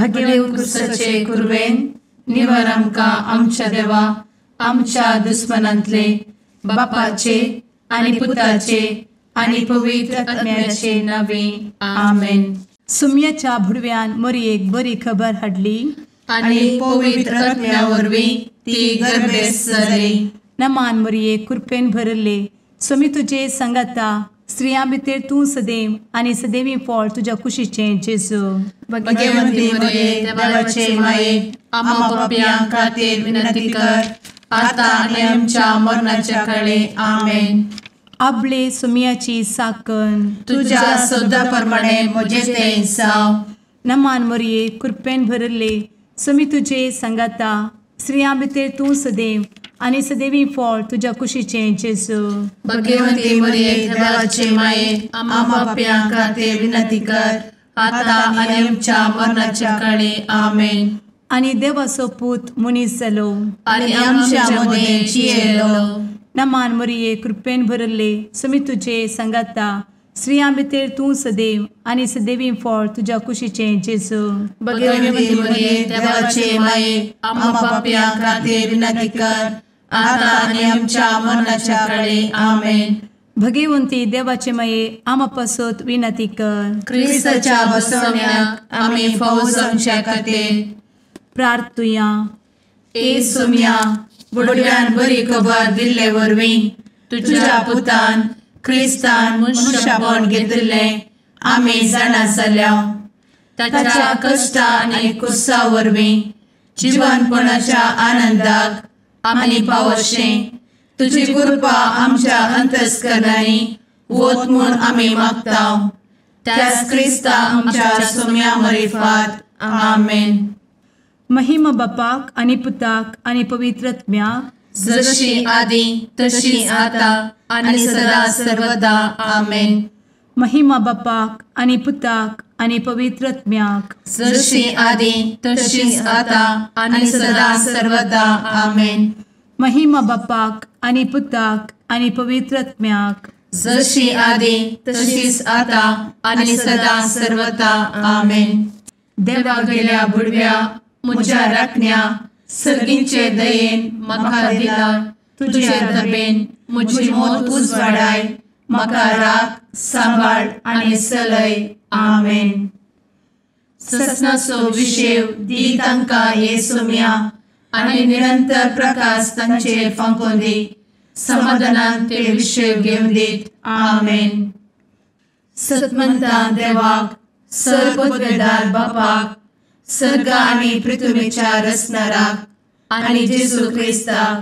भगेव कुरवेन निवर आमकां आमच्या देवा आमच्या दुस्मनांतले बापाचे आनी पुताचे आनी पवित्र आत्म्याचे नावे आमेन. सुम्याच्या भुडव्यान मोरयेक बरी खबर हाडली आनी पवित्र आत्म्या वरवीं ती गर्भेस्त जाली. नमान मोरये, कृपेन भरले, स्वामी तुजे संगाता, स्त्रियां भितर तूं सदैव आनी सदैवी फळ तुज्या कुशीचें जेजू. भगवंती मोरये, देवाचे माये, आम्हा पापयां खातीर विनंती कर आता आनी आमच्या मरणाच्या काळे. आमेन. आपले सुम्याची साकन तुज्या सदा प्रमाणे म्हजें तें जावं. नमान मोरये, कृपेन भरले, स्वामी तुजे संगाता, स्त्रियां भितर तूं सदैव आनी सदैवी फळ तुज्या कुशीचें जेजू. भगवंती मोरये, देवाचे माये, आम्हा पापयां खातीर विनंती कर आता आनी आमच्या मरणाच्या काळे. आमेन. आनी देवाचो पूत मनीस जालो आनी आमच्या मदें जियेलो. नमान मोरये, कृपेन भरले, स्वामी तुजे संगाता, स्त्रियां भितर तूं सदैव आनी सदैवी फळ तुज्या कुशीचें जेजू. भगवंती मोरये, देवाचे माये, आम्हा पापयां खातीर विनंती कर आता आनी आमच्या मरणाच्या काळे. आमेन. भगवंती देवाचे माये, आम्हा पासत विनंती कर. क्रिस्ताच्या बसवण्याक आमी फावो जावच्या खातीर प्रार्थुया. ए सुम्या, बुडव्यान बरी खबर दिल्ले वरवीं तुज्या पुतान क्रिस्तान मनशापण घेतिल्लें आमी जाणा जाल्या. ताच्या कश्टा आनी कुसा वरवीं जिवनपणाच्या आनंदाक आमी पावशें तुजी कृपा आमच्या अंतस्करणांनी वत म्हूण आमी मागता. त्याच क्रिस्ता आमच्या सुम्या मरिफात. आमेन. महिमा बापाक आनी पुताक आनी पवित्र आत्म्याक, जशी आदी तशी आता आनी सदा सर्वदा. आमेन. महिमा बापाक आनी पुताक आनी पवित्र आत्म्याक, जशी आदी तशी आता आनी सदा सर्वदा. आमेन. महिमा बापाक आनी पुताक आनी पवित्र आत्म्याक, जशी आदी तशीच आता आनी सदा सर्वदा. आमेन. देवा गेल्या बुडव्या म्हज्या राखण्या सर्गींचे दयेन म्हाका दिला तुजे दबेन म्हजी मोत उजवाडाय, म्हाका राख सांबाळ आनी चलय. आमेन. ससनाचो विशेव दी तांकां हे सुम्या आनी निरंतर प्रकाश तांचेर फांकोवन दी, समाधानान ते विशेव घेवन दीत. आमेन. सतमंता देवाक, सर्वपदवेदार बापाक, सर्ग आनी पृथ्वीच्या रचणाराक आनी जेजू क्रिस्ताक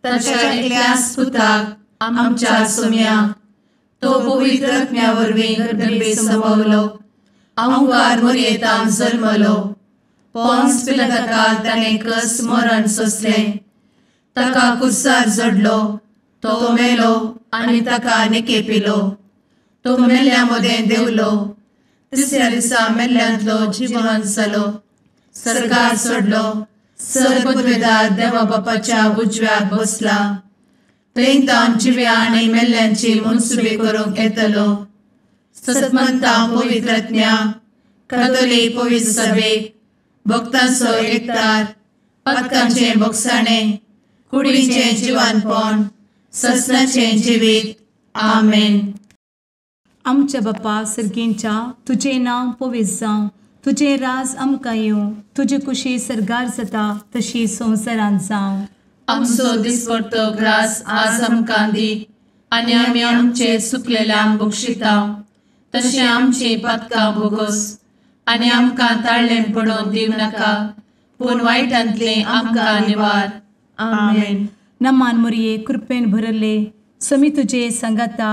ताच्या एकल्याच पुताक आमच्या सुम्याक, तो पवित्र आत्म्या वरवीं गर्भे संभवलो, अहंकार मोरयेतान जल्मलो, पोन्स पिलाताकाल ताणें कस मरण सोंसलें, ताका कुर्सार जडलो, तो मेलो आनी ताका निकेपिलो, तो मेल्ल्या मदें देंवलो, तिसऱ्या दिसा मेल्ल्यांतलो जिवन जालो, सर्गार सोडलो, सर्वपदवेदार देवा बापाच्या उजव्याक बसला, थंय तावन जिव्या आनी मेल्ल्यांची मनसुबी करूंक येतलो. सतमंता पवित्र आत्म्या, कातोलीक पवित्र सभेक, भक्तांचो एकतार, पातकांचें भोगसाणें, कुडीचें जिवानपण, ससनाचें जिवीत. आमेन. आमच्या बापा सर्गींच्या, तुजें नांव पवित्र जावं, तुजें राज आमकां येवं, तुजी कुशी सर्गार जाता तशी संवसारांत जावं. आमचो दिसपडतो ग्रास आज आमकां दी आनी आमी आमचे सुकलेल्यांक बक्षिता तशें आमची पातकां भोगोस आनी आमकां ताळ्ळें पडोवन दिवं नाका, पूण वायटांतलें आमकां निवार. आमेन. नमान मोरये, कृपेन भरले, स्वामी तुजे संगाता,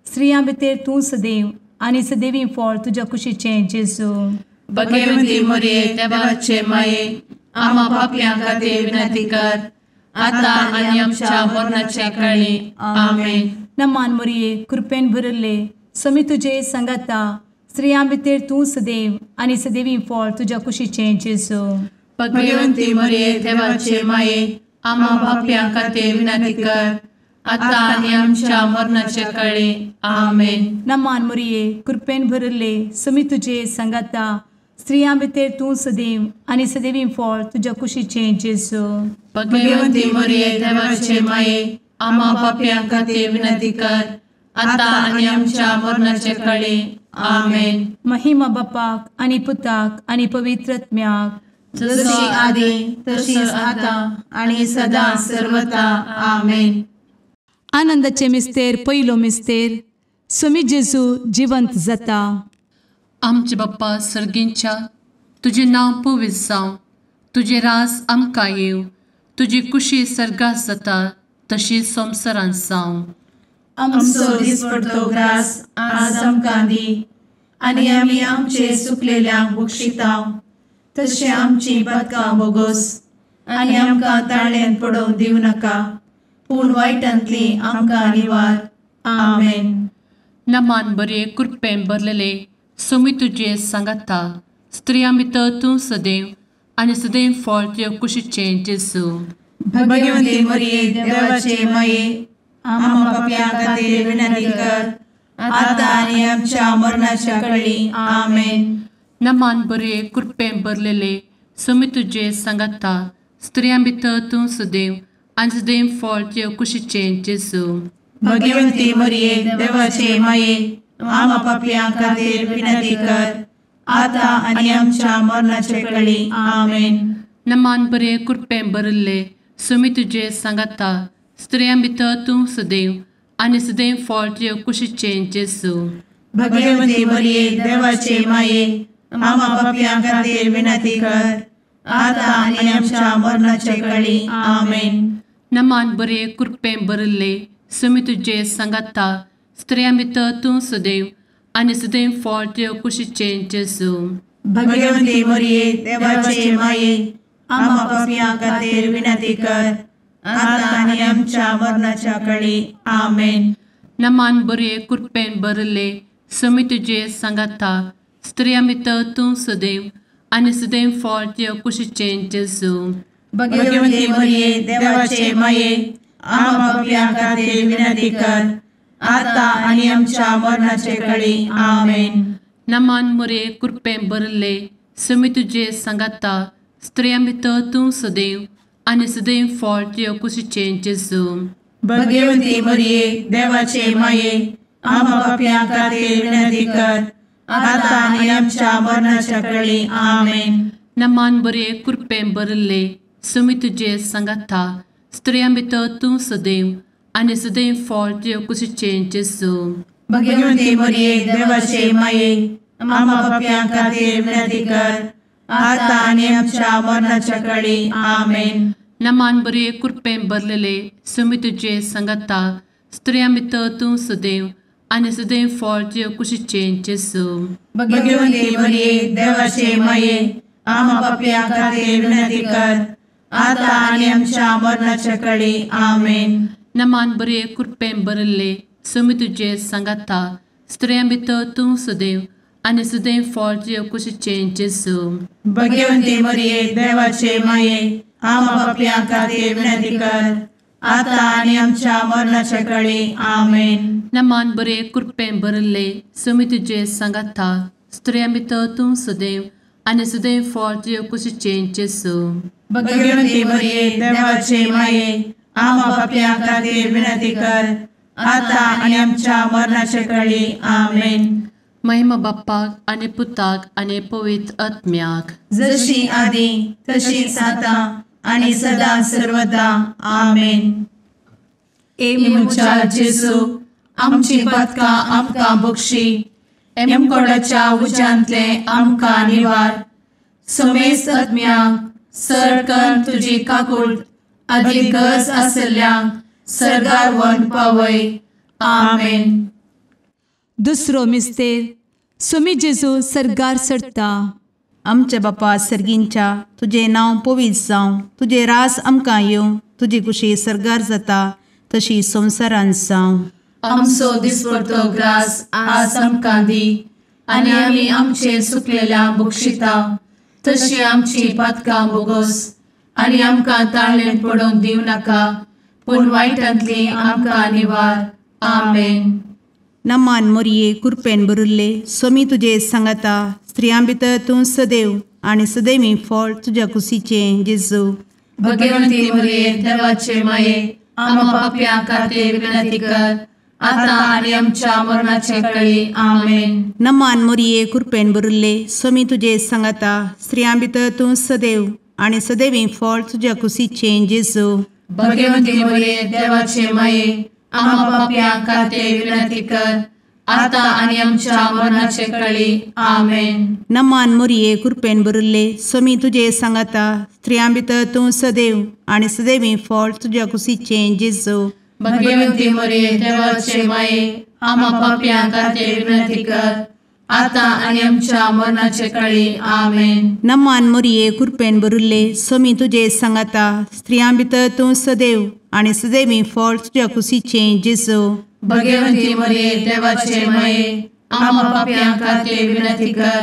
स्त्रियां भितर तूं सदैव आनी सदैवी फळ तुज्या कुशीचें जेजू. भगवंती मोरये, देवाचे माये, आम्हा पापयां खातीर विनंती कर आता आनी आमच्या मरणाच्या काळी. आमेन. नमान मोरये, कृपेन भरले, स्वामी तुजे संगाता, स्त्रियां भितर तूं सदैव आनी सदैवी फळ तुज्या कुशीचें जेजू. भगवंती मोरये, देवाचे माये, आम्हा पापयां खातीर विनंती कर आता आनी आमच्या मरणाच्या काळी. आमेन. नमान मोरये, कृपेन भरले, स्वामी तुजे संगाता, स्त्रियां भितर तूं सदैव आनी सदैवी फळ तुज्या कुशीचें जेजू. भगवंती मरिये देवाचे माये, आम्हा पापयां खातीर विनंती कर, आतां आनी आमच्या मरणाचे कळे. आमेन. महिमा बापाक आनी पुताक आनी पवित्र आत्म्याक, जशी आदी तशीच आतां आनी सदां सर्वता. आमेन. आनंदाचे मिस्तेर पयलो मिस्तेर, स्वामी जेजू जिवंत जाता. आमचे बाप्पा सर्गींच्या, तुजें नांव पवित्र जावं, तुजें राज आमकां येवं, तुजी कुशी सर्गात जाता तशी संवसारांत जावं. आमचो दिसपडतो ग्रास आज आमकां दी, आनी आमी आमचे सुकलेल्यांक बक्षिता तशें आमची पातकां बोगोस, आनी आमकां ताळ्यांत पडोवंक दिवं नाका, पूण वायटांतली आमकां निवार. आमेन. नमान बरे कृपेन भरलेले स्वामी तुजे सांगाता, स्त्रियां भितर तूं सदैव आनी सदैव फळ तुज्या कुशीचें जेजू. भगवंती मरिये देवाचे माये, आम्हा पापयां खातीर विनंती कर, आतां आनी आमच्या मरणाच्या कळी. आमेन. नमान बरे कृपेन भरलेले स्वामी तुजे सांगाता, स्त्रियां भितर तूं सदैव आनी सदैव फळ तुज्या कुशीचें जेजू. भगवंती मरिये देवाचे माये, आम्हा पापयां खातीर विनंती कर, आतां आनी आमच्या मरणाचे कळी. आमेन. नमान बरे कृपेन भरिल्ले स्वामी तुजे सांगाता, स्त्रियां भितर तूं सदैव आनी सदैव फळ तुज्या कुशीचें जेजू. भगवंती मरिये देवाचे माये, आम्हा पापयां खातीर विनंती कर, आतां आनी आमच्या मरणाचे कळी. आमेन. नमान बरे कृपेन भरिल्ले स्वामी तुजे सांगाता, स्त्रियां भितर तूं सदैव आनी सदैव फळ तुज्या कुशीचें जेजू. भगवंती मरिये देवाचे माये, आम्हा पापयां खातीर विनंती कर, आतां आनी आमच्या मरणाच्या कळी. आमेन. नमान बरे कृपेन भरिल्ले स्वामी तुजे सांगाता, स्त्रियां भितर तूं सदैव आनी सदैव फळ तुज्या कुशीचें जेजू. भगवंती मरिये देवाचे माये, आम्हा पापयां खातीर विनंती कर, आतां आनी आमच्या मरणाचे कळी. आमेन. नमान मरिये कृपेन भरिल्ले स्वामी तुजे सांगाता, स्त्रियां भितर तूं सदैव आनी सदैव फळ तुज्या कुशीचें जेजू. भगवंती मरिये देवाचे माये, आम्हा पापयां खातीर विनंती कर, आतां आनी आमच्या मरणाच्या कळी. आमेन. नमान बरे कृपेन भरिल्ले स्वामी तुजे सांगाता, स्त्रियां भितर तूं सदैव आनी सदैव फळ तुज्या कुशीचें जेजू. भगवंती मरिये देवाचे माये, आम्हा पापयां खातीर विनंती कर, आतां आनी आमच्या मरणाच्या कळी. आमेन. नमान बरे कृपेन भरलेले स्वामी तुजे सांगाता, स्त्रियां भितर तूं सदैव आनी सदैव फळ तुज्या कुशीचें जेजू. भगवंती मरिये देवाचे माये, आम्हा पापयां खातीर विनंती कर, आतां आनी आमच्या मरणाच्या कळी. आमेन. नमान बरे कृपेन भरिल्ले स्वामी तुजे सांगाता, स्त्रियां भितर तूं सदैव आनी सदैव फळ तुज्या कुशीचें जेजू. भगवंती मरिये देवाचे माये, आम्हा पापयां खातीर विनंती कर, आतां आनी आमच्या मरणाच्या कळी. आमेन. नमान बरे कृपेन भरिल्ले स्वामी तुजे सांगाता, स्त्रियां भितर तूं सदैव आनी सदैव फळ तुज्या कुशीचें जेजू. भगवंती मरिये देवाचे माये, आम्हा पापयां खातीर विनंती कर, आतां आनी आमच्या मरणाचे कळी. आमेन. महिमा बाप्पाक आनी पुताक आनी पवित्र आत्म्याक, जशी आदी तशीच आतां आनी सदां सर्वदा. आमेन. ए म्हज्या जेजू, आमची पातकां आमकां बक्षी, एमकोडाच्या उज्यांतले आमकां निवार, समेस्त आत्म्यांक सरकन तुजी काकूट आदी गरज आशिल्ल्यांक सर्गार व्हरून पावय. आमेन. दुसरो मिस्तेर, स्वामी जेजू सर्गार चडटा. आमच्या बापा सर्गींच्या, तुजें नांव पवित्र जावं, तुजें राज आमकां येवं, तुजी कुशी सर्गार जाता तशी संवसारांत जावं. आमचो दिसपडतो ग्रास आज आमकां दी, आनी आमी आमचे सुकलेल्या बक्षिता तशी आमची पातकां बोगोस, आनी आमकां ताळ्ळेंत पडोवंक दिवं नाका, पूण वायटांतली आमकां निवार. आमेन. नमान मोरये कृपेन भरिल्ले स्वामी तुजे सांगाता, स्त्रियां भितर तूं सदैव आनी सदैवी फळ तुज्या कुशीचें जेजू। भगवंती मरिये देवाचे माये आम्हा पाप्यां खातीर विनंती कर आता आनी आमच्या मरणाचे वेळी। आमेन। नमान मरिये कृपेन भरिल्ले स्वामी तुजे सांगाता स्त्रियां भितर तूं सदैव आनी सदैवी फळ तुज्या कुशीचें जेजू। भगवंती मरिये देवाचे माये आम्हा पाप्यां खातीर विनंती कर आता आनी आमच्या मरणाचे वेळी। आमेन। नमान मरिये कृपेन भरिल्ले स्वामी तुजे सांगाता स्त्रियां भितर तूं सदैव आनी सदैवी फळ तुज्या कुशीचें जेजू। भगवंती मरिये देवाचे माये आम्हा पाप्यां खातीर विनंती कर आता आनी आमच्या मरणाचे वेळी। आमेन। नमान मरिये कृपेन भरिल्ले स्वामी तुजे सांगाता स्त्रियां भितर तूं सदैव आनी सदैवी फळ तुज्या कुशीचें जेजू। भगवंती मरिये देवाचे माये आम्हा पाप्यां खातीर विनंती कर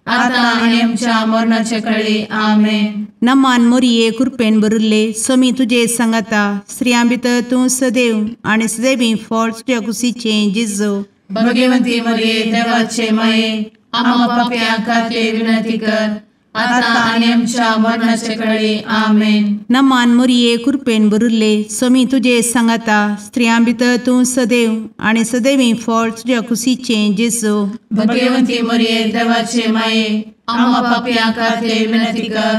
आता आनी आमच्या मरणाचे वेळी। आमेन। नमान मरिये कृपेन भरिल्ले स्वामी तुजे सांगाता स्त्रियां भितर तूं सदैव आनी सदैवी फळ तुज्या कुशीचें जेजू। भगवंती मरिये देवाचे माये आम्हा पाप्यां खातीर विनंती कर आता आनी आमच्या मरणाचे वेळी। आमेन। नमान मरिये कृपेन भरिल्ले स्वामी तुजे सांगाता स्त्रियां भितर तूं सदैव आनी सदैवी फळ तुज्या कुशीचें जेजू। भगवंती मरिये देवाचे माये आम्हा पाप्यां खातीर विनंती कर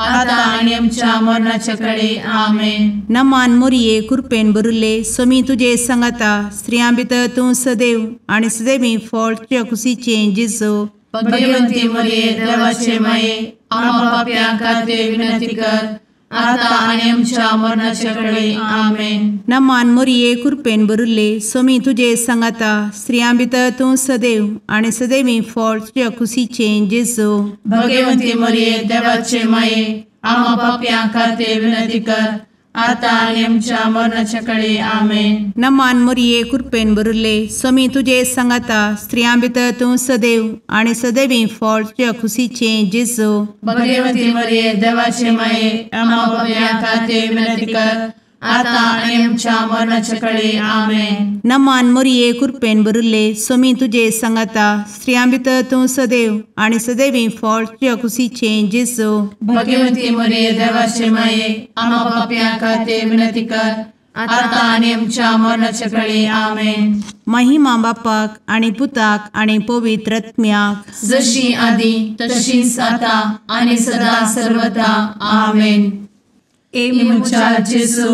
आता आनी आमच्या मरणाचे वेळी। आमेन। नमान मरिये कृपेन भरिल्ले स्वामी तुजे सांगाता स्त्रियां भितर तूं सदैव आनी सदैवी फळ तुज्या कुशीचें जेजू। भगवंती मरिये देवाचे माये आम्हा पाप्यां खातीर विनंती कर आता आनी आमच्या मरणाचे वेळी। आमेन। नमान मरिये कृपेन भरिल्ले स्वामी तुजे सांगाता स्त्रियां भितर तूं सदैव आनी सदैवी फळ तुज्या कुशीचें जेजू। भगवंती मरिये देवाचे माये आम्हा पाप्यां खातीर विनंती कर आता आनी आमच्या मरणाचे वेळी। आमेन। नमान मरिये कृपेन भरिल्ले स्वामी तुजे सांगाता स्त्रियां भितर तूं सदैव आनी सदैवी फळ तुज्या कुशीचें जेजू। भगवंती मरिये देवाचे माये आम्हा पाप्यां खातीर विनंती कर आता आनी आमच्या मरणाचे वेळी। आमेन। नमान मरिये कृपेन भरिल्ले स्वामी तुजे सांगाता स्त्रियां भितर तूं सदैव आनी सदैवी फळ तुज्या कुशीचें जेजू। भगवंती मरिये देवाचे माये आम्हा पाप्यां खातीर विनंती कर आता आनी आमच्या मरणाचे वेळी। आमेन। महिमा बापाक आनी पुताक आनी पवित्र आत्म्याक जशी आदी तशीच आता आनी सदा सर्वदा। आमेन। ए म्हज्या जेजू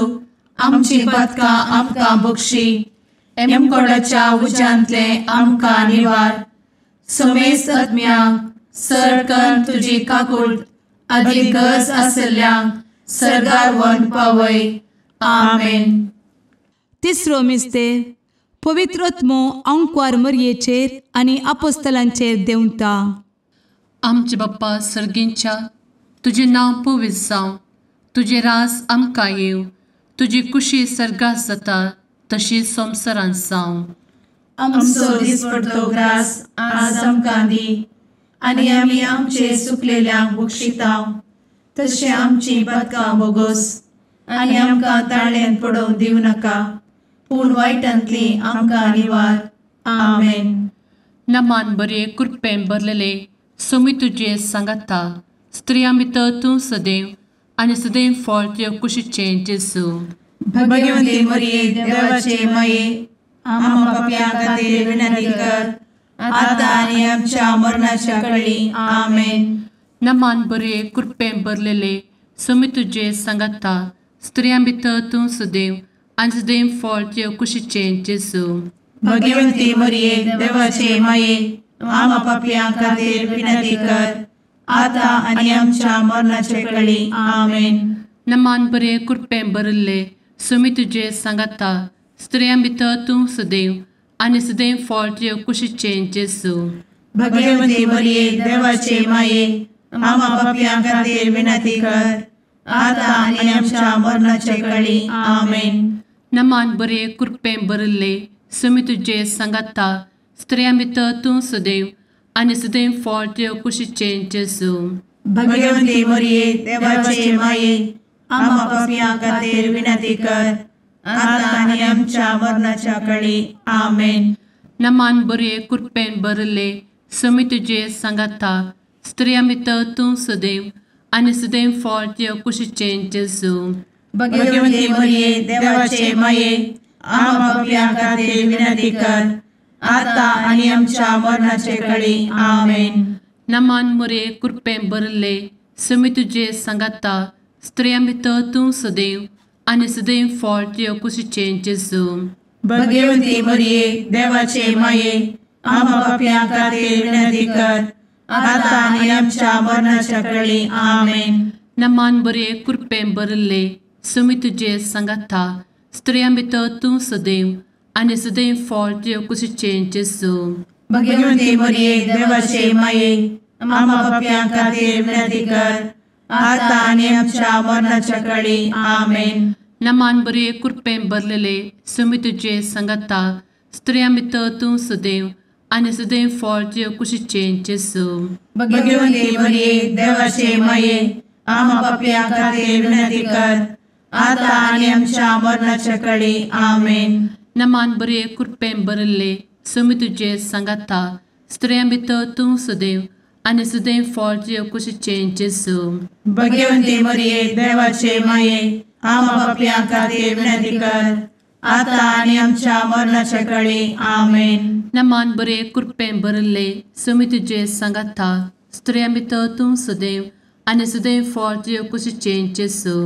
आमची पातकां आमकां बक्षी एमकोडाच्या उज्यांतले आमकां निवार समेस्त आत्म्यांक सरकन तुजी काकूट आदी गरज आशिल्ल्यांक सर्गार व्हरून पावय। आमेन। तिसरो मिस्तेर पवित्र आत्मो आंकवार मरयेचेर आनी आपोस्तलांचेर देंवता। आमचे बाप्पा सर्गींच्या तुजें नांव पवित्र जावं, तुजें राज आमकां येवं, तुजी कुशी सर्गात जाता तशी संवसारांत जावं। आमचो दिसपडतो ग्रास आज आमकां दी आनी आमी आमचे सुकलेल्यांक बक्षिता तशें आमची पातकां बोगोस आनी आमकां ताळ्यान पडोवंक दिवं नाका पूण वायटांतली आमकां निवार। आमेन। नमान बरे कृपेन भरलेले स्वामी तुजे सांगाता स्त्रियां भितर तूं सदैव आनी सदैव फळ तुज्या कुशीचें जेजू। भगवंती मरिये देवाचे माये आम्हा पाप्यां खातीर विनंती कर आता आनी आमच्या मरणाच्या वेळी। आमेन। नमान बरे कृपेन भरलेले स्वामी तुजे सांगाता स्त्रियां भितर तूं सदैव आनी सदैव फळ तुज्या कुशीचें जेजू। भगवंती मरिये देवाचे माये आम्हा पाप्यां खातीर विनंती कर आता आनी आमच्या मरणाचे वेळी। आमेन। नमान बरे कृपेन भरिल्ले स्वामी तुजे सांगाता स्त्रियां भितर तूं सदैव आनी सदैव फळ तुज्या कुशीचें जेजू। भगवंती मरिये देवाचे माये आम्हा पाप्यां खातीर विनंती कर आता आनी आमच्या मरणाचे वेळी। आमेन। नमान बरे कृपेन भरिल्ले स्वामी तुजे सांगाता स्त्रियां भितर तूं सदैव आनी सदैव फळ तुज्या कुशीचें जेजू। भगवंती मरिये देवाचे माये आम्हा पाप्यां खातीर विनंती कर आता आनी आमच्या मरणाच्या वेळी। आमेन। नमान बरे कृपेन भरिल्ले समी तुजे सांगाता स्त्रियां भितर तूं सदैव आनी सदैव फळ तुज्या कुशीचें जेजू. भगवती मरिये देवाचे माये आम्हा पाप्यां खातीर विनंती कर आता आनी आमच्या मरणाचे कळी. आमेन. नमान मोरये कृपेन भरिल्ले समी तुजे सांगाता स्त्रियां भितर तूं सदैव आनी सदैव फळ तुज्या कुशीचें जेजू. भगवती मरिये देवाचे माये आम्हा पाप्यां खातीर विनंती कर आता आनी आमच्या मरणाच्या कळी. आमेन. नमान बरे कृपेन भरिल्ले समी तुजे सांगाता स्त्रियां भितर तूं सदैव आनी सदैव फळ तुज्या कुशीचें जेजू. भगवती मरिये देवाचे माये आम्हा पाप्यां खातीर विनंती कर आता आनी आमच्या मरणाच्या कळी. आमेन. नमान बरे कृपेन भरिल्ले समी तुजे सांगाता स्त्रियां भितर तूं सदैव आनी सदैव फळ तुज्या कुशीचें जेजू. भगवती मरिये देवाचे माये आम्हा पाप्यां खातीर विनंती कर आता आनी आमच्या मरणाच्या कळी. आमेन. नमान बरे कृपेन भरिल्ले समी तुजे सांगाता स्त्रियां भितर तूं सदैव आनी सदैव फळ तुज्या कुशीचें जेजू. भगवती मरिये देवाचे माये आम्हा पाप्यां खातीर विनंती कर आता आनी आमच्या मरणाच्या कळी. आमेन. नमान बरे कृपेन भरिल्ले समी तुजे सांगाता स्त्रियां भितर तूं सदैव आनी सदैव फळ तुज्या कुशीचें जेजू.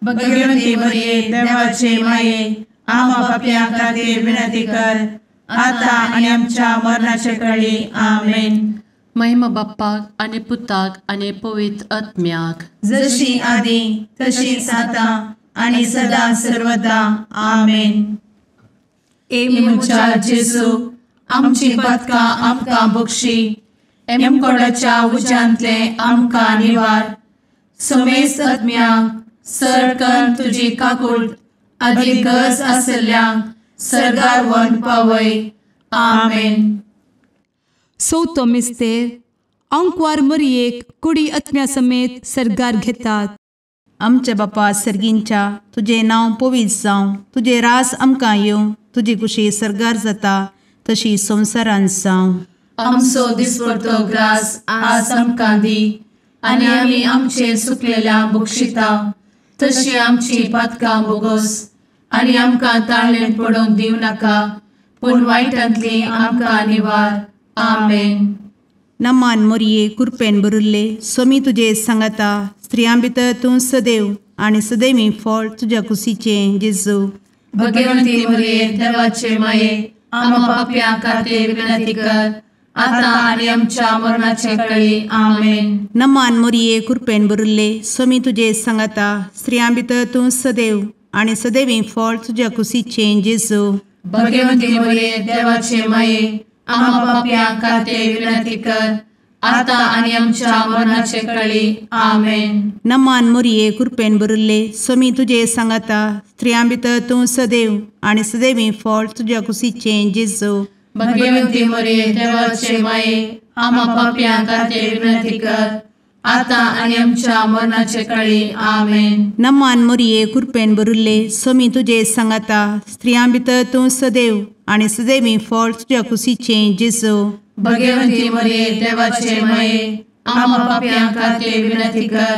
भगवती मरिये देवाचे माये आम्हा पाप्यां खातीर विनंती कर आता आनी आमच्या मरणाच्या कळी. आमेन. महिमा बाप्पाक आनी पुताक आनी पवित्र आत्म्याक, जशी आदी तशीच आता आनी सदा सर्वदा. आमेन. ए म्हज्या जेजू आमची पातकां आमकां बक्षी, एमकोडाच्या उज्यांतले आमकां निवार, समेस्त आत्म्यांक सरकन तुजी काकूट आदी गरज आसल्ल्यांक सर्गार व्हरून पावय. आमेन. चवथो मिस्तेर आंकवार मरियेक कुडी आत्म्या समेत सर्गार घेतात. आमच्या बापा सर्गींच्या तुजें नांव पवित्र जावं, तुजें राज आमकां येवं, तुजी कुशी सर्गार जाता तशी संवसारांत जावं. आमचो दिसपडतो ग्रास आज आमकां दी आनी आमी आमचे सुकलेल्या बक्षिता तशी आमची पातकां बोगोस आनी आमकां ताळेन पडोवंक दिवं नाका पूण वायटांतली आमकां निवार. आमेन. नमान मोरये कृपेन भरिल्ले स्वामी तुजे सांगाता स्त्रियां भितर तूं सदैव आनी सदैवी फळ तुज्या कुशीचें जेजू. भगवंती मोरये देवाचे माये आम्हा पाप्यां खातीर विनंती कर आता आनी आमच्या मरणाचे कळी. आमेन. नमान मोरये कृपेन भरिल्ले स्वामी तुजे सांगाता स्त्रियां भितर तूं सदैव आनी सदैवी फळ तुज्या कुशीचें जेजू. भगवंती मोरये देवाचे माये आम्हा पाप्यां खातीर विनंती कर आता आनी आमच्या मरणाचे कळी. आमेन. नमान मोरये कृपेन भरिल्ले स्वामी तुजे सांगाता स्त्रियां भितर तूं सदैव आनी सदैवी फळ तुज्या कुशीचें जेजू. भगवंती मोरये देवाचे माये आम्हा पाप्यां खातीर विनंती कर आता आनी आमच्या मरणाचे कळी. आमेन. नमान मोरये कृपेन भरिल्ले स्वामी तुजे सांगाता स्त्रियां भितर तूं सदैव आनी सदैवी फळ तुज्या कुशीचें जेजू. भगवंती मोरये देवाचे माये आम्हा पाप्यां खातीर विनंती कर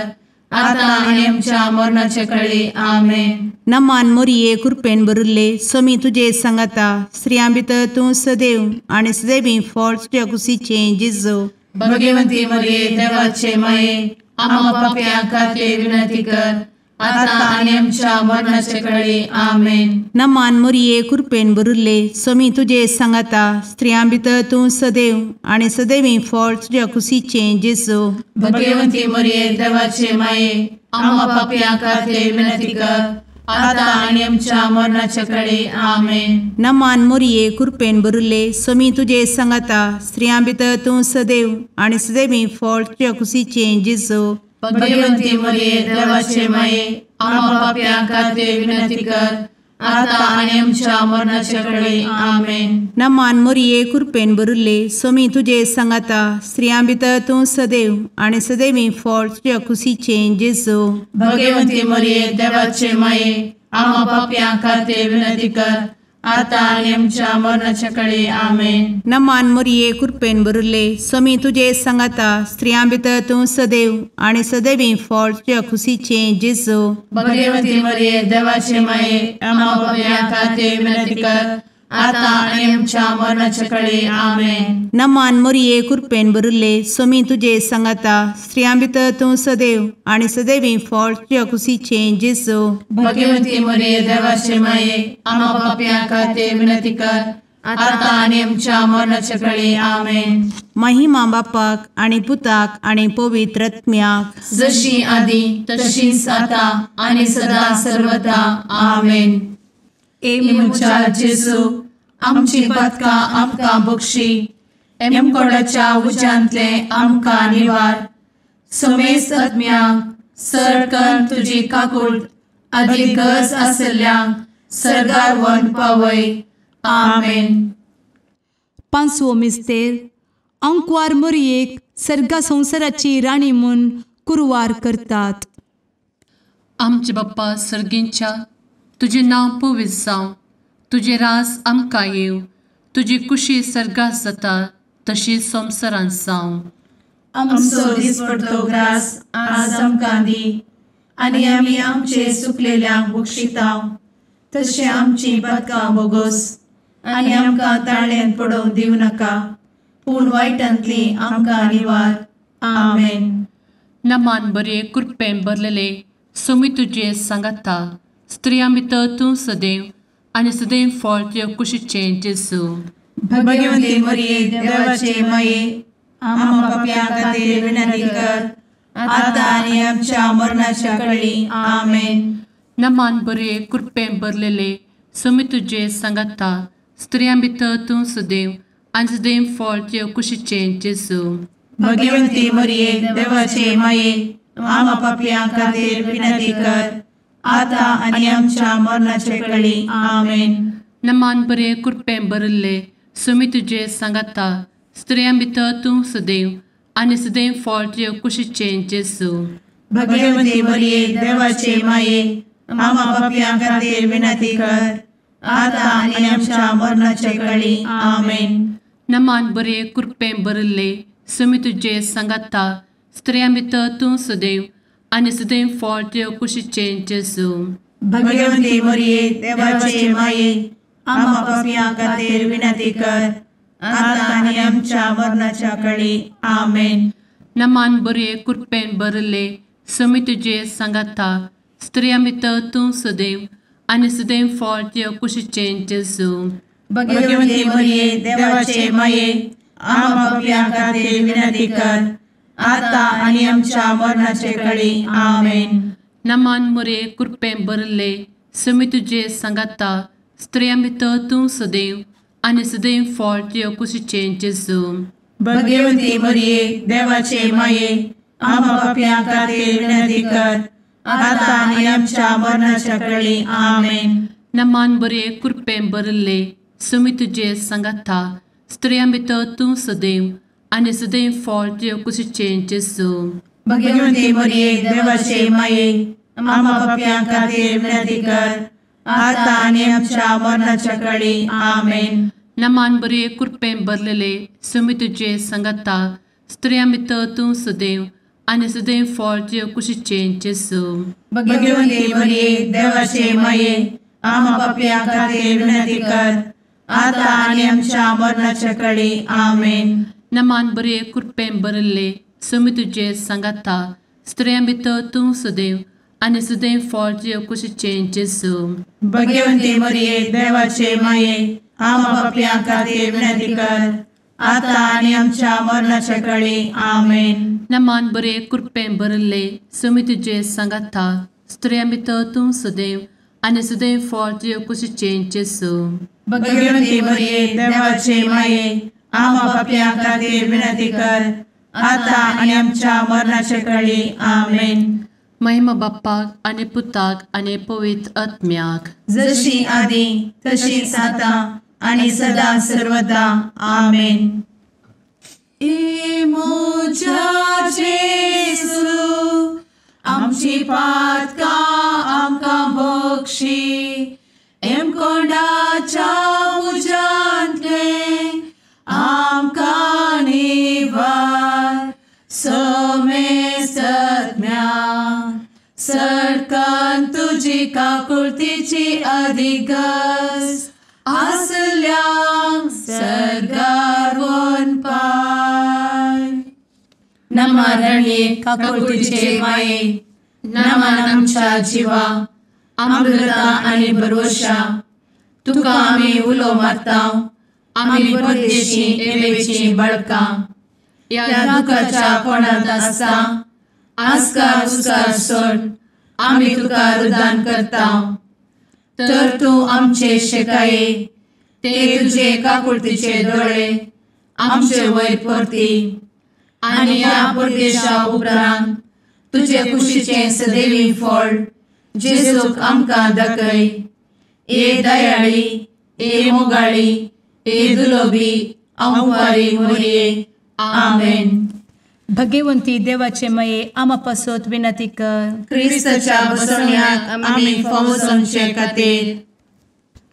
आता आनी आमच्या मरणाचे कळी. आमेन. नमान मोरये कृपेन भरिल्ले स्वामी तुजे सांगाता स्त्रियां भितर तूं सदैव आनी सदैवी फळ तुज्या कुशीचें जेजू. भगवंती मोरये देवाचे माये आम्हा पाप्यां खातीर विनंती कर आता आनी आमच्या मरणाचे कळी. आमेन. नमान मोरये कृपेन भरिल्ले स्वामी तुजे सांगाता स्त्रियां भितर तूं सदैव आनी सदैवी फळ तुज्या कुशीचें जेजू. भगवंती मोरये देवाचे माये आम्हा पाप्यां खातीर विनंती कर आता आनी आमच्या मरणाचे कळी. आमेन. नमान मोरये कृपेन भरिल्ले स्वामी तुजे सांगाता स्त्रियां भितर तूं सदैव आनी सदैवी फळ तुज्या कुशीचें जेजू. भगवंती मोरये देवाचे माये आम्हा पाप्यां खातीर विनंती कर आता आनी आमच्या मरणाचे कळी. आमेन. नमान मोरये कृपेन भरिल्ले स्वामी तुजे सांगाता स्त्रियां भितर तूं सदैव आनी सदैवी फळ तुज्या कुशीचें जेजू. भगवंती मोरये देवाचे माये आम्हा पाप्यां खातीर विनंती कर आतां आनी आमच्या मरणाच्या कळे. आमेन. नमान मोरये कृपेन भरिल्ले, स्वामी तुजे सांगाता, स्त्रियां भितर तूं सदैव आनी सदैवी फळ तुज्या खुशीचें जेजू. भगवती मरिये देवाचे माये, आम्हा पाप्यां खातीर विनंती कर, आतां आनी आमच्या मरणाच्या कळे. आमेन. नमान मोरये कृपेन भरिल्ले, स्वामी तुजे सांगाता, स्त्रियां भितर तूं सदैव आनी सदैवी फळ तुज्या खुशीचें जेजू. भगवती मरिये देवाचे माये, आम्हा पाप्यां खातीर विनंती कर, आतां आनी आमच्या मरणाच्या कळे. आमेन. महिमा बापाक आनी पुताक आनी पवित्र आत्म्याक, जशी आदी तशीच आतां आनी सदा सर्वदा. आमेन. ए म्हज्या जेजू, आमची पातकां आमकां बक्षी, एमकोडाच्या उज्यांतले आमकां निवार, समेस्त आत्म्यांक सरकन तुजी काकूट आदी गरज आशिल्ल्यांक सर्गार व्हरून पावय. आमेन. पांचवो मिस्तेर. आंकवार मोरयेक सर्गा संवसाराची राणी म्हूण कुरवार करतात. आमचे बाप्पा सर्गींच्या, तुजें नांव पवित्र जावं, तुजें राज आमकां येवं, तुजी कुशी सर्गात जाता तशी संवसारांत जावं. आमचो दिसपडतो ग्रास आज आमकां दी, आनी आमी आमचे सुकलेल्यांक बक्षिता तशें आमची पातकां बोगोस, आनी आमकां ताळ्यांत पडोवंक दिवं नाका, पूण वायटांतली आमकां निवार. आमेन. नमान बरे कृपेन भरलेले, स्वामी तुजे सांगाता, स्त्रियां भितर तूं सदैव आनी सदैव फळ तुज्या कुशीचें जेजू. भगवती मरिये देवाचे माये, आम्हा पाप्यां खातीर विनंती कर, आतां आनी आमच्या मरणाच्या कळी. आमेन. नमान बरे कृपेन भरलेले, स्वामी तुजे सांगाता, स्त्रियां भितर तूं सदैव आनी सदैव फळ तुज्या कुशीचें जेजू. भगवती मरिये देवाचे माये, आम्हा पाप्यां खातीर विनंती कर, आतां आनी आमच्या मरणाच्या कळी. आमेन. नमान बरे कृपेन भरिल्ले, स्वामी तुजे सांगाता, स्त्रियां भितर तूं सदैव आनी सदैव फळ तुज्या कुशीचें जेजू. भगवती मरिये देवाचे माये, आम्हा पाप्यां खातीर विनंती कर, आतां आनी आमच्या मरणाच्या कळी. आमेन. नमान बरे कृपेन भरिल्ले, स्वामी तुजे सांगाता, स्त्रियां भितर तूं सदैव आनी सदैव फळ तुज्या कुशीचें जेजू. भगवती मरिये देवाचे माये, आम्हा पाप्यां खातीर विनंती कर, आतां आनी आमच्या मरणाच्या कळी. आमेन. नमान बरे कृपेन भरिल्ले, स्वामी तुजे सांगाता, स्त्रियां भितर तूं सदैव आनी सदैव फळ तुज्या कुशीचें जेजू. भगवती मरिये देवाचे माये, आम्हा पाप्यां खातीर विनंती कर, आतां आनी आमच्या मरणाचे कळी. आमेन. नमान मरिये कृपेन भरिल्ले, स्वामी तुजे सांगाता, स्त्रियां भितर तूं सदैव आनी सदैव फळ तुज्या कुशीचें जेजू. भगवती मरिये देवाचे माये, आम्हा पाप्यां खातीर विनंती कर, आतां आनी आमच्या मरणाच्या कळी. आमेन. नमान बरे कृपेन भरिल्ले, स्वामी तुजे सांगाता, स्त्रियां भितर तूं सदैव आनी सदैव फळ तुज्या कुशीचें जेजू. भगवती मरिये देवाचे माये, आम्हा पाप्यां खातीर विनंती कर, आतां आनी आमच्या मरणाच्या कळी. आमेन. नमान बरे कृपेन भरलेले, स्वामी तुजे सांगाता, स्त्रियां भितर तूं सदैव आनी सदैव फळ तुज्या कुशीचें जेजू. भगवती मरिये देवाचे माये, आम्हा पाप्यां खातीर विनंती कर, आतां आनी आमच्या मरणाच्या कळी. आमेन. नमान बरे कृपेन भरिल्ले, स्वामी तुजे सांगाता, स्त्रियां भितर तूं सदैव आनी सदैव फळ तुज्या कुशीचें जेजू. भगवती मरिये देवाचे माये, आम्हा पाप्यां खातीर विनंती कर, आतां आनी आमच्या मरणाच्या कळी. आमेन. नमान बरे कृपेन भरिल्ले, स्वामी तुजे सांगाता, स्त्रियां भितर तूं सदैव आनी सदैव फळ तुज्या कुशीचें जेजू. भगवती मरिये देवाचे माये, आम्हा पाप्यां खातीर विनंती कर, आतां आनी आमच्या मरणाच्या कळी. आमेन. महिमा बाप्पाक आनी पुताक आनी पवित्र आत्म्याक, जशी आदी तशीच आतां आनी सदा सर्वदा. आमेन. ए म्हज्या जेजू, आमची पातकां आमकां बक्षी, एमकोंडाच्या तुजी काकुळतीची अधिगस आसल्यांक सर्गार वनपाय. नमा रणये काकुळतीचे माये, नमन आमच्या जिवा, अमृता आनी भरवशा, तुका आमी उलो मारता, आमी परदेशी एवेची बळकां, ह्या दुखाच्या कोणांत आसता आस्कार उस्कार सोड आमी तुका रुदान करता. तर तूं आमचे शेकाये ते तुजे काकुळतीचे दोळे आमचे वयर परती आनी ह्या परदेशा उपरांत तुजे कुशीचें सदैवी फळ जेजूक आमकां दाखय. ए दयाळी, ए मोगाळी, ए दुलोबी अंवारी मोरये. आमेन. भगवंती देवाचे मये आमा पासत विनंती कर. क्रिस्ताच्या बसवण्याक आमी फावो जावचे खातीर.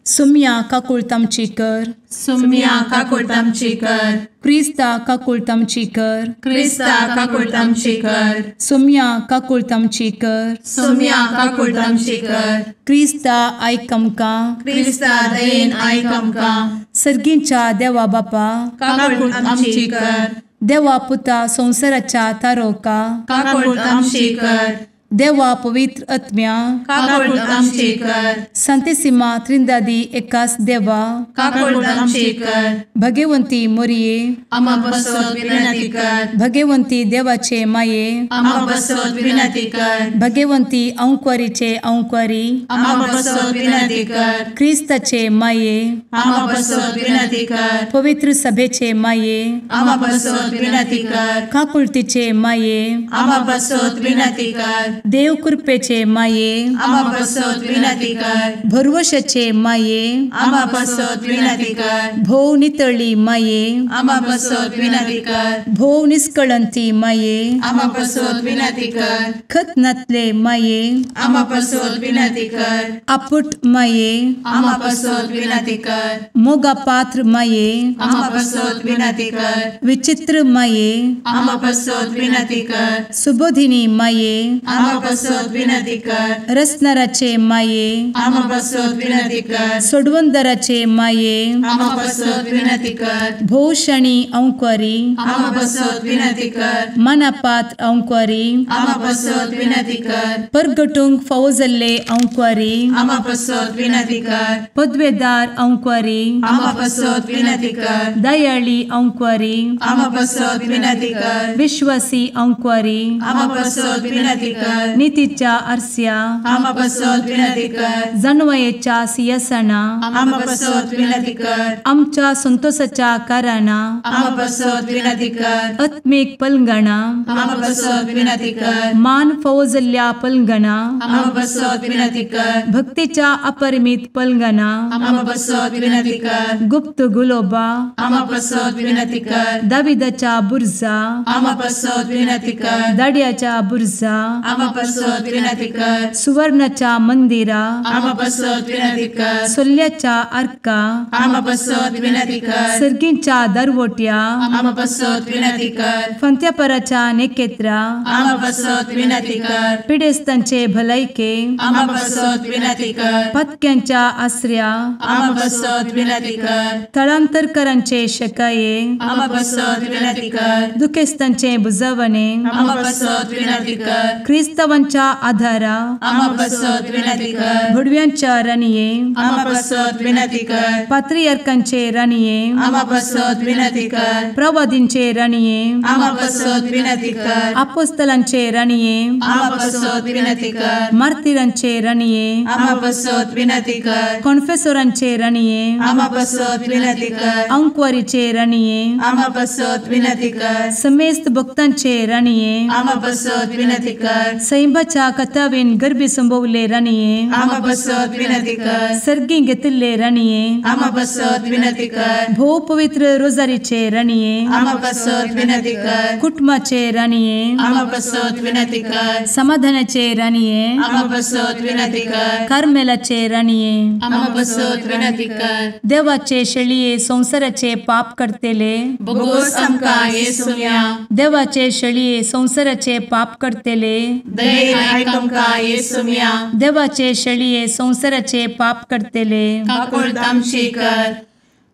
सुम्या काकुळत आमची कर. सुम्या काकुळत आमची कर. क्रिस्ता काकुळत आमची कर. क्रिस्ता काकुळत आमची कर. सुम्या काकुळत आमची कर. सुम्या काकुळत आमची कर. क्रिस्ता आयक आमकां. क्रिस्ता दयेन आयक आमकां. सर्गींच्या देवा बापा काकुळत आमची कर. देवा पुता संवसाराच्या तारोका काकुळत आमची कर. देवा पवित्र आत्म्या काकुळत आमची कर. संतेसिमा त्रिंदादी एकास देवा काकुळत आमची कर. भगवंती मोरये आमा पासत विनंती कर. भगवंती देवाचे माये आमा पासत विनंती कर. भगवंती अंकुरीचे अंकुरी आमा पासत विनंती कर. क्रिस्ताचे माये आमा पासत विनंती कर. पवित्र सभेचे माये आमा पासत विनंती कर. काकुळतीचे माये आमा पासत विनंती कर. देव कृपेचे माये आमा पासत विनंती कर. भरवशाचे माये आमा पासत विनंती कर. भोव नितळी माये आमा पासत विनंती कर. भोव निष्कळंती माये आमा पासत विनंती कर. खत नातले माये आमा पासत विनंती कर. आपुट माये आमा पासत विनंती कर. मोगा पात्र माये आमा पासत विनंती कर. विचित्र माये आमा पासत विनंती कर. सुबोधिनी माये आमा पासत विनंती कर. रसनाराचे माये आमा पासत विनंती कर. सोडवंदराचे माये आमा पासत विनंती कर. भोवशणी अंकुरी आमा पासत विनंती कर. मनापात्र अंकुरी आमा पासत विनंती कर. परगटूंक फावो जाल्ले अंकुरी आमा पासत विनंती कर. पदवेदार अंकुरी आमा पासत विनंती कर. दयाळी अंकुरी आमा पासत विनंती कर. विश्वासी अंकुरी आमा पासत विनंती कर. नितीच्या आरस्या आमा पासत विनंती कर. जानवयेच्या सिंहासना आमा पासत विनंती कर. आमच्या संतोषाच्या कारणा आमा पासत विनंती कर. आत्मीक पलंगणा आमा पासत विनंती कर. मान फावो जाल्ल्या पलंगणा आमा पासत विनंती कर. भक्तीच्या अपरिमित पलंगणा आमा पासत विनंती कर. गुप्त गुलोबा आमा पासत विनंती कर. दाविदाच्या बुर्जा आमा पासत विनंती कर. दाड्याच्या बुर्जा आमा पासत विनंती कर. सुवर्णाच्या मंदिरा आमा पासत विनंती कर. सोल्ल्याच्या आर्का आमा पासत विनंती कर. सर्गींच्या दरवट्या आमा पासत विनंती कर. फंत्यापराच्या नेकेत्रा आमा पासत विनंती कर. पिडेस्तांचे भलायके आमा पासत विनंती कर. पत्क्यांच्या आसऱ्या आमा पासत विनंती कर. थळांतरकरांचे शकाये आमा पासत विनंती कर. दुखेस्तांचे बुजवणे आमा पासत विनंती कर. क्रिस्तावांच्या आधारा आमा पासत विनंती कर. भुडव्यांच्या राणये आमा पासत विनंती कर. पात्रियार्कांचे राणये आमा पासत विनंती कर. प्रवादींचे राणये आमा पासत विनंती कर. आपोस्तलांचे राणये आमा पासत विनंती कर. मार्तिरांचे राणये आमा पासत विनंती कर. कॉन्फेसोरांचे राणये आमा पासत विनंती कर. अंकुवारीचे राणये आमा पासत विनंती कर. समेस्त भक्तांचे राणये आमा पासत विनंती कर. सैंबाच्या कथावेन गर्भी संभवले राणये आमा पासत विनंती कर. सर्गी घेतिल्ले राणये आमा पासत विनंती कर. भोव पवित्र रोजारीचे राणये आमा पासत विनंती कर. कुटुंबाचे राणये आमा पासत विनंती कर. समाधानाचे राणये आमा पासत विनंती कर. कार्मेलाचे राणये आमा पासत विनंती कर. देवाचे शेळये संवसाराचे पाप करतेले बोगोस आमकां येसुम्या देवाचे शेळये संवसाराचे पाप करतेले दयेन आयक आमकां येसुम्या. देवाचे शेळये संवसाराचे पाप करतले काकुळट आमची कर.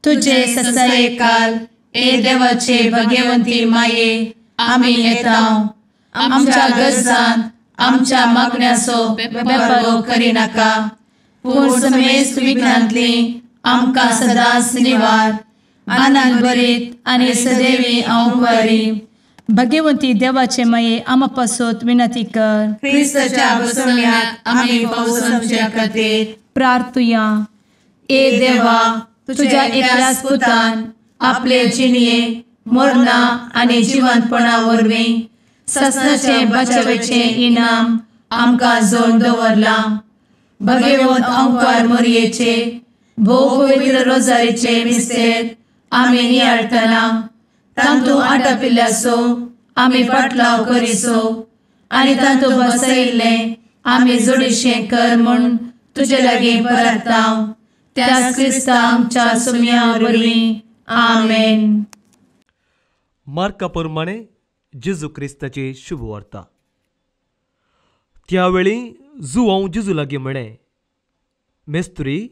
तुजे ससायेकाल ए देवाचे भगवंती माये आमी येता आमच्या गरजान आमच्या मागण्याचो बेपर्वो करिनाका पूण समेस्त विघ्नांतली आमकां सदांच निवार. आनंद भरीत आनी सदैवी अंवकारी. भगवंती देवाचे माये आमा पासत विनंती कर. क्रिस्ताच्या बसवण्याक आमी पावसाच्या खातीर प्रार्थुया. ए देवा तुझ्या एकल्याच पुतान आपले जिणये मरणा आनी जिवंतपणा वरवीं ससनाचे बचावेचे इनाम आमकां जोड दवरलां. भगवंत अंकार मोरयेचे भोव पवित्र रोजारीचे मिस्तेर आमी नियाळटना तांतू आटापिल्ल्याचो आमी पाटलाव करिसो आनी तांतू बसयिल्लें आमी जोडीशें कर म्हूण तुजे लागीं परता त्याच क्रिस्ता आमच्या सुम्या वरवीं. आमेन. मार्का प्रमाणे जेजू क्रिस्ताची शुभ वार्ता. त्या वेळी जुवांव जेजू लागीं म्हळें, मेस्त्री,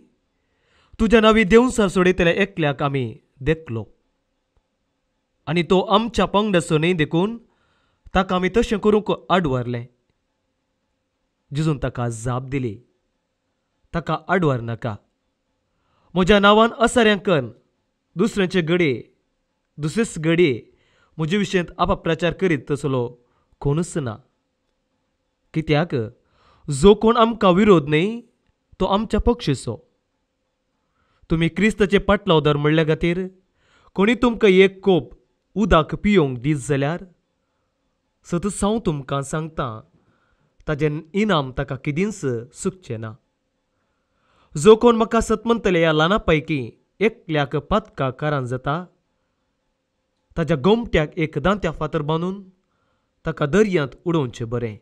तुज्या नांवी देवसार सोडयतल्या एकल्याक आमी देखलो आनी तो आमच्या पंगडाचो न्हय देखून ताका आमी तशें करूंक आडवारलें. जेजून ताका जाप दिली, ताका आडवार नाका. म्हज्या नांवान असाऱ्यांक कर दुसऱ्यांचे घडये दुसरेच घडये म्हजे विशयांत अपप्रचार करीत तसलो कोणूच ना. कित्याक जो कोण आमकां विरोध न्हय तो आमच्या पक्षीचो. तुमी क्रिस्ताचे पाटलावदार म्हणल्या खातीर कोणी तुमकां एक कोप उदक पियोवंक दीत जाल्यार सतत हांव तुमकां सांगता ताजें इनाम ताका केदींच सुकचें ना. जो कोण म्हाका सत म्हणटले ह्या ल्हाना पैकी एकल्याक पातका कारान जाता ताज्या गोमट्याक एक दांत्या फातर बांदून ताका दर्यांत उडोवचें बरें.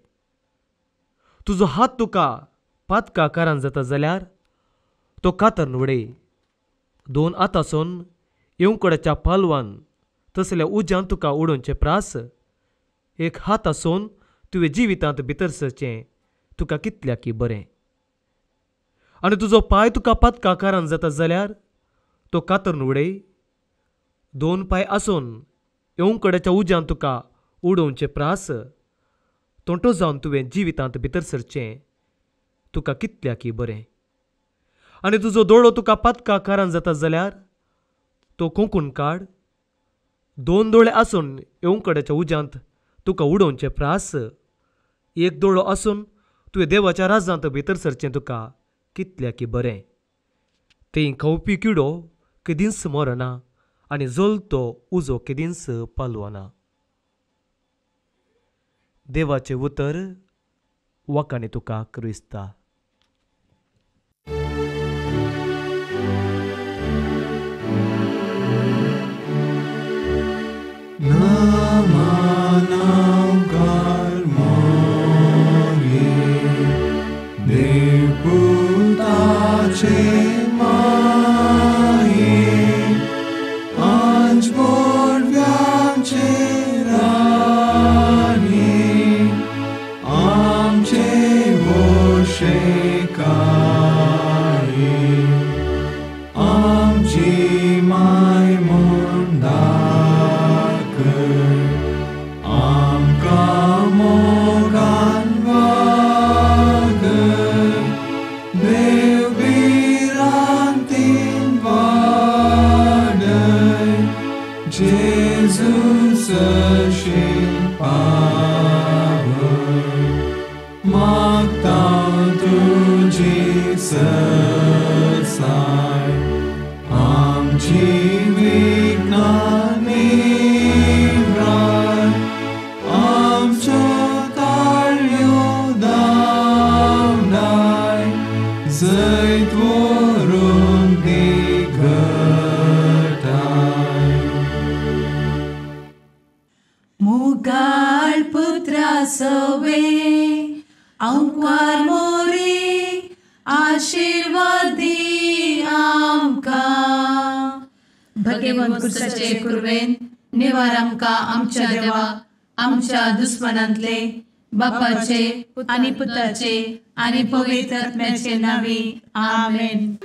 तुजो हात तुका पातका कारान जाता जाल्यार तो कातर उडय. दोन आतासून येवकड्याच्या पालवान तसल्या उज्यान तुका उडोवचें प्रास एक हात आसून तुवें जिवितांत भितर सरचें तुका कितल्याकी बरें. आनी तुजो पांय तुका पातका कारान जाता जाल्यार तो कातर उडय. दोन पांय आसून येवकड्याच्या उज्यान तुका उडोवचें प्रास तोंटो जावन तुवें जिवितांत भितर सरचें तुका कितल्याकी बरें. आनी तुजो दोळो तुका पातका कारान जाता जाल्यार तो कोंकून काड. दोन दोळे आसून येवकड्याच्या उज्यांत तुका उडोवचें प्रास एक दोळो आसून तुवें देवाच्या राजांत भितर सरचें तुका कितल्याकी बरें. थंय खावपी किडो केदींच मरना आनी जलतो उजो केदींच पालवना. देवाचें उतर वाकांनी तुका क्रिस्ता. कुर्वेन निवार आमकां आमच्या देवा आमच्या दुस्मनांतले बापाचे आनी पुताचे आनी पवित्र आत्म्याचे नांवी आमेन.